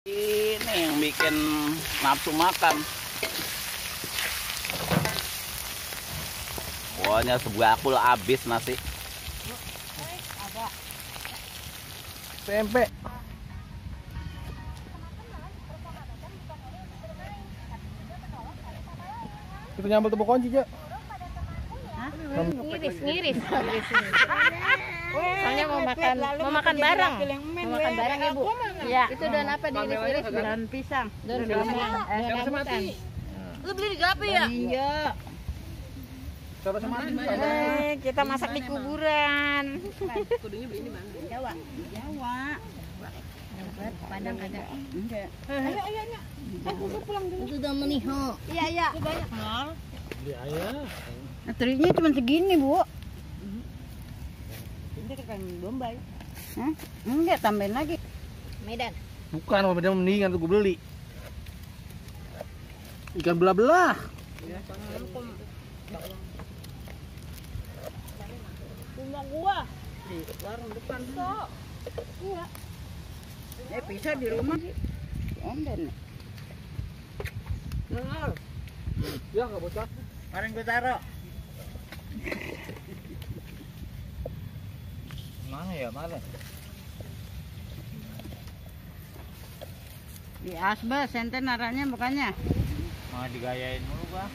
Ini yang bikin nafsu makan. Pokoknya sebakul habis nasi. Tempe. Kita nyambel tepuk kunci, Cak. Ngiris. Soalnya mau makan bareng. Mau makan bareng Ibu. Iya. Itu daun apa diiris-iris? Daun pisang. Daun pisang. Rambutan. Lu beli di Gapi ya? Iya. Kita masak di kuburan. Kudunya beli di mana? Jawa. Padang ada. Enggak. Ayo. Aku pulang dulu. Itu udah meniho. Iya. Itu banyak mal. Beli ayah. Terinya cuma segini, Bu. Ini kan Bombay. Hah? Enggak, tambahin lagi. Medan. Bukan, kalau Medan mendingan tuh gue beli. Ikan belah-belah. Rumah gua di warung depan. Iya. Bisa di rumah sih. Onden. Nol. Ya nggak bocah. Kemarin gue taruh. Mana ya, mana? Di asbes, senten naranya bukannya. Mau digayain dulu, Bang.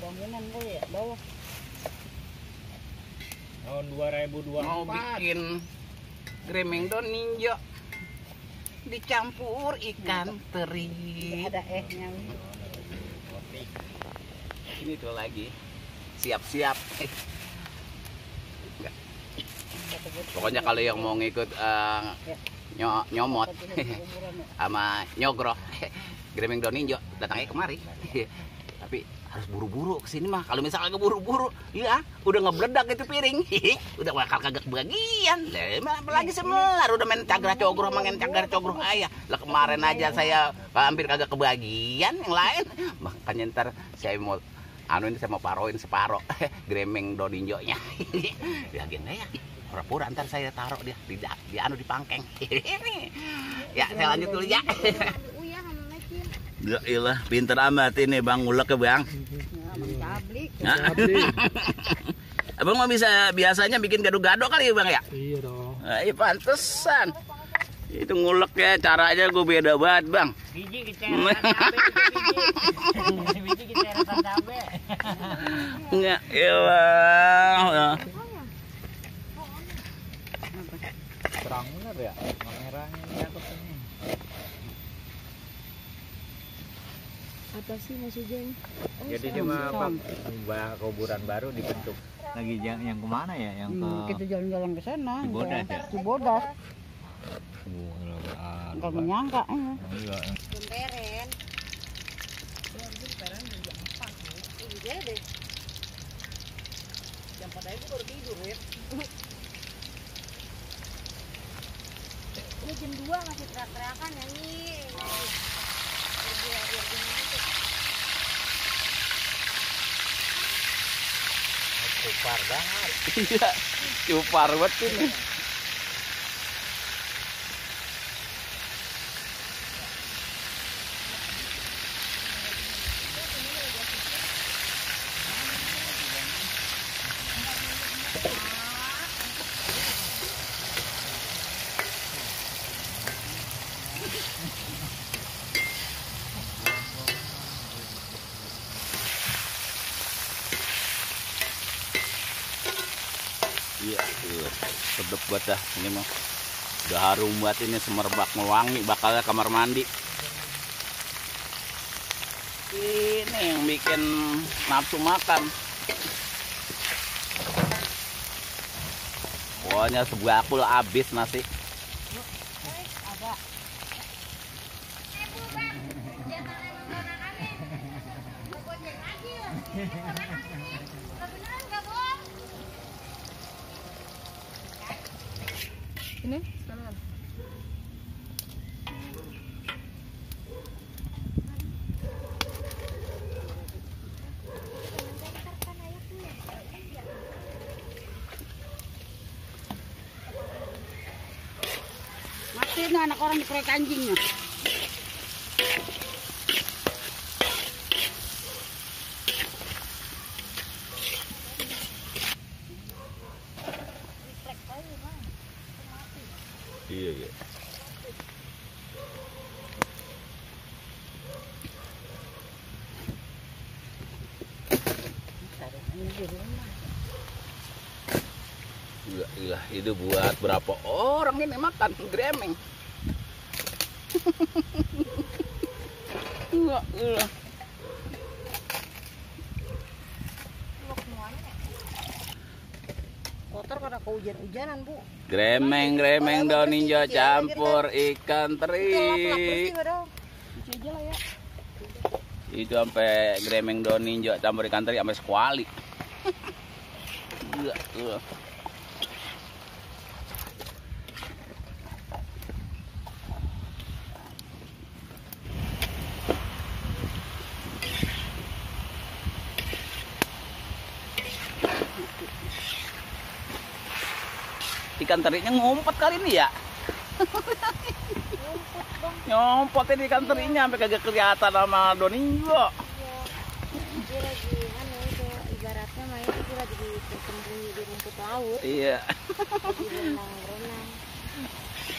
Bangunan gue ya, bawah. Tahun 2024. Mau bikin gremeng don ninja dicampur ikan teri. Ada ehnya. Ini tuh lagi siap-siap. Pokoknya kalau yang mau ngikut nyomot sama nyogro gremeng don ninja datangnya kemari. Tapi harus buru-buru kesini mah. Kalau misalnya keburu-buru, ya udah ngebledak itu piring. Udah bakal kagak kebagian. Apalagi semelar udah main cagar cogro, main cagar cogro ayah. Lah kemarin aja saya hampir kagak kebagian yang lain. Makanya ntar saya mau ini saya mau paroin separo gremeng doninjonya. Yakin ya. Pura-pura ntar saya taruh dia di pangkeng. Ya, saya lanjut dulu ya. Ya ilah, pinter amat ini Bang ngulek ke Bang. Abang mah biasanya bikin gado-gado kali ya Bang ya? Iya dong. Iya pantesan. Itu nguleknya caranya gue beda banget Bang. Biji keceran cabe, biji keceran cabe. Enggak, ilah. Terang bener ya, merahnya ke sini. Apa sih maksudnya? Jadi dia mah kuburan baru dibentuk. Lagi yang kemana ya? Yang ke Kita jalan-jalan ke sana. Cibodas ya? Cibodas. Enggak menyangka. Iya. Gemperen. Gemperen jam 4. Iya deh. Jam 4 aja baru tidur ya. Ini jam 2 masih teriak-teriakan nyanyi. Cupar banget. Iya, cupar banget ini. Iya, sedep buat dah ini mah. Udah harum buat ini semerbak mewangi bakalnya kamar mandi. Ini yang bikin nafsu makan. Pokoknya sebakul habis nasi. Ini sekalian. Mati itu anak orang dikeroyok anjingnya. Iya, iya. Iya, itu buat berapa orang ini makan gremeng. Iya. Kotor karena kehujan-hujanan, Bu. Gremeng daun hijau campur ikan teri. Cuci aja lah ya. Itu sampai gremeng daun hijau campur ikan teri sampai sekuali. Iya. Ikan terinya ngumpet kali ini ya. Ngumpet ini ikan terinya sampai kagak kelihatan sama Doninjo. Dia lagi itu ibaratnya main itu lagi bersembunyi di rumput laut. Iya. Lagi berenang.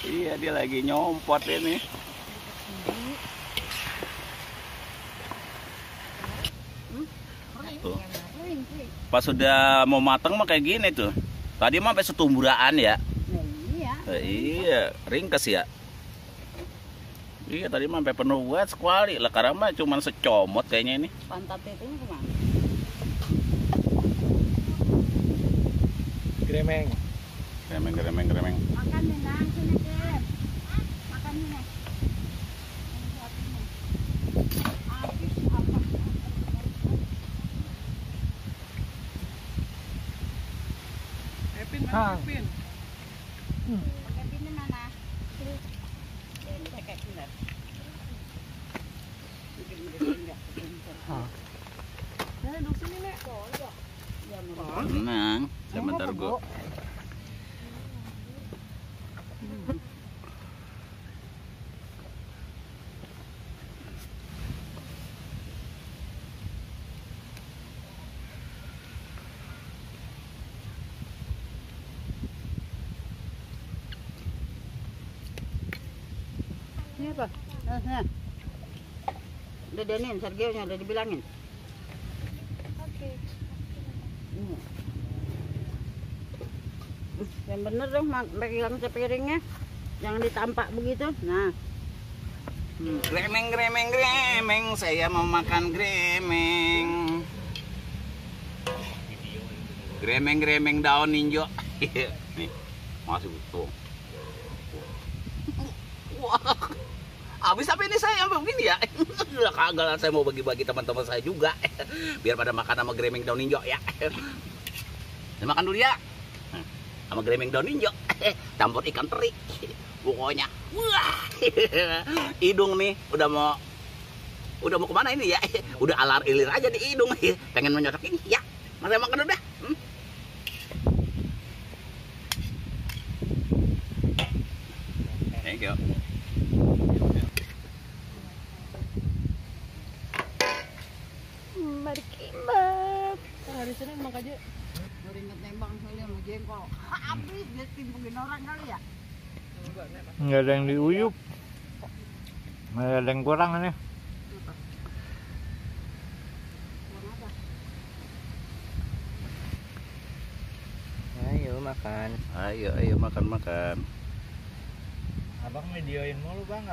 Iya, dia lagi nyompot ini. Tuh. Pas sudah mau matang mah kayak gini tuh. Tadi mah sampai setumburaan ya. Iya. Iya, ringkes ya. Iya, tadi mah sampai penuh buat sekuali. Lah sekarang mah cuma secomot kayaknya ini. Pantat itu kemana? Gremeng. Gremeng. Makan nih, Nang. Sini, Ken. Makan nih, Nang. Hang. Pakai pin Nana. Nah, duduk sini, Nek. Tenang, sebentar gua. Ini apa? Nah. Udah Danin, Sergio-nya udah dibilangin. Oke. Yang bener dong, pegang sepiringnya. Jangan ditampak begitu. Nah. Gremeng, saya mau makan gremeng. Gremeng daun hijau. Nih, masuk tuh. Wah, habis apa ini saya sampai begini ya? Udah kagak lah, saya mau bagi-bagi teman-teman saya juga. Biar pada makan sama gremeng daun hijau ya. Saya makan dulu ya. Sama gremeng daun hijau. Campur ikan teri. Pokoknya, wah, hidung nih udah mau kemana ini ya? Udah alar ilir aja di hidung. Pengen menyodok ini ya. Mari makan dulu dah. Thank you. Mari kimbab. Hari Senin mak aja. Baru inget nembang soalnya mau jengkol. Habis dia timbukin orang kali ya. Nggak ada yang diuyup. Nggak ada yang kurang nih. Ayo makan. Ayo makan. Abang videoin mulu bang.